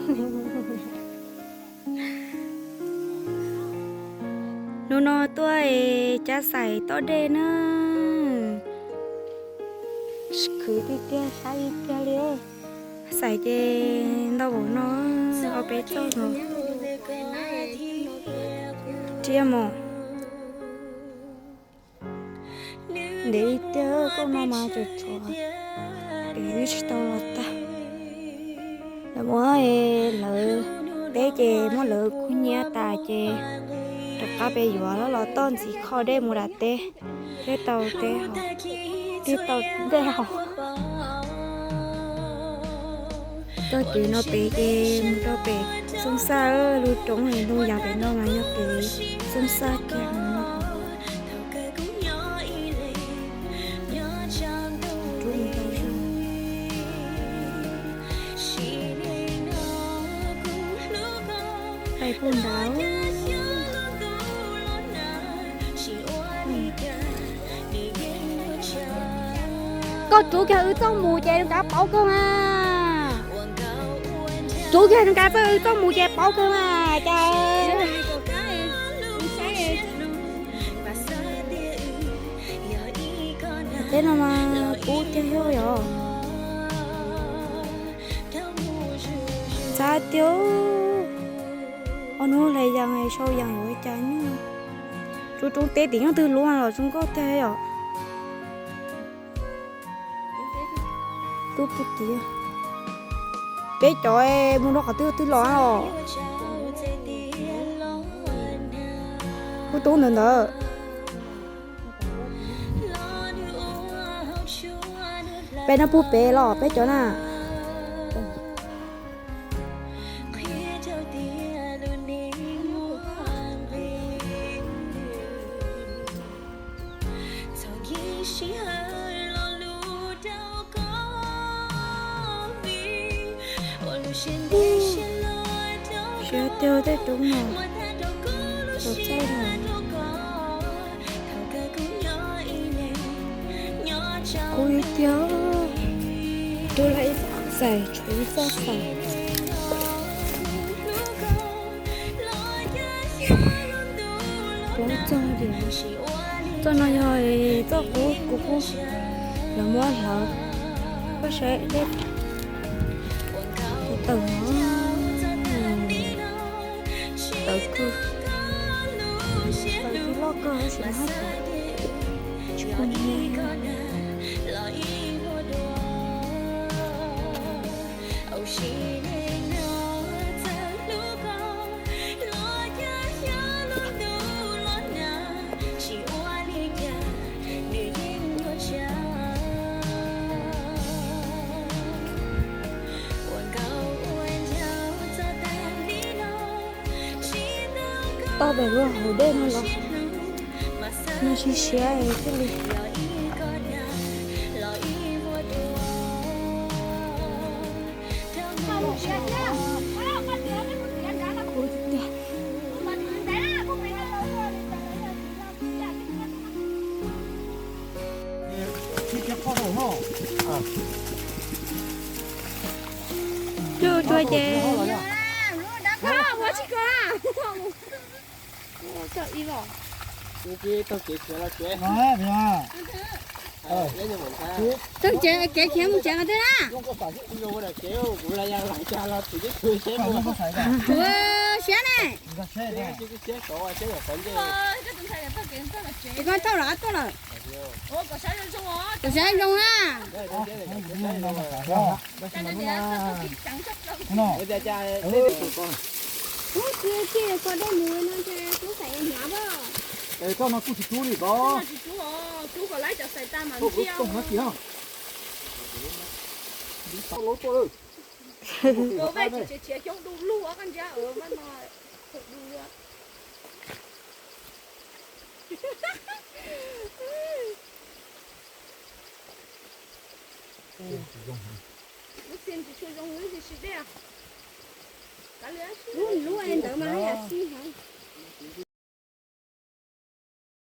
Hnub no tuaj es cab xais tob dej na. Khwv tiag tiag, saib tiag li. Xais ces ntau npaum no, ob peb txoj no. Riab mos. Ntev tiag, koj no mas tsuas tshuav, pem wb tsis tau los tag. Lawv muab, lawv teb ces muab lawv kub hnyiab tas ces rov qab pem yuav los toj ntxiv kho dej mus nram teb, thiaj tau teb, thiaj tau dej haus. Txoj kev no pem ces mus rau pem Xoob Xaj, lub roob ntoo yas pem no mas yog pem Xoob Xaj kiag no. Pais puag nrad. Koj rub kiag wb txoj mus ces nws kav paub kawg mas. Rub kiag nws kav txoj, wb txoj mus ces paub kawg mas cas. Teb no mas kub tiag yog yog. Txav tiag. Ob hnub hle yas sau yas yuav cas nyuj. Rub roob teb tim nyob twg luv los zoo nkauj tiag yom. Tub pub tiag. Peb cov mus rau qhov twg twg los os. Pub roob ntawd ntawd. Peb no pub pem los peb cov na. Siab tiag tej roob no, txaus txaij na. Kub ib tiag, rub lawm ib txoj xais, tshuav ib txoj xais. Plaub txoj, txoj no yog txoj kub, kuv kub, lawv muab hlawv. Koj saib dej tawm no, tawm kawg, tawm tsis loj kawg tab sis mas haj tawm tsis pub ni. Toj pem lub hauv dej no los, no siab siab thiaj li. Cua cua ces. Tag kev khiav mus tsev no twg na. Kuv siab ne. Es koj thauj los tuaj lawm. Kom saib zoo na. Kub tiag tiag, koj dej mus no ces kub xav hnyav pob. Koj no kuj tsis rub li ko. Koj tsis rub, kub kom laib cov xais tas mas ntiag. Koj vaj tsis tseem khiav xyoob du lug koj ntsia vaj no du. Lub txim tsis tshua zoo, lub tsis sib dej. Lub ntawd mas yam sib heev.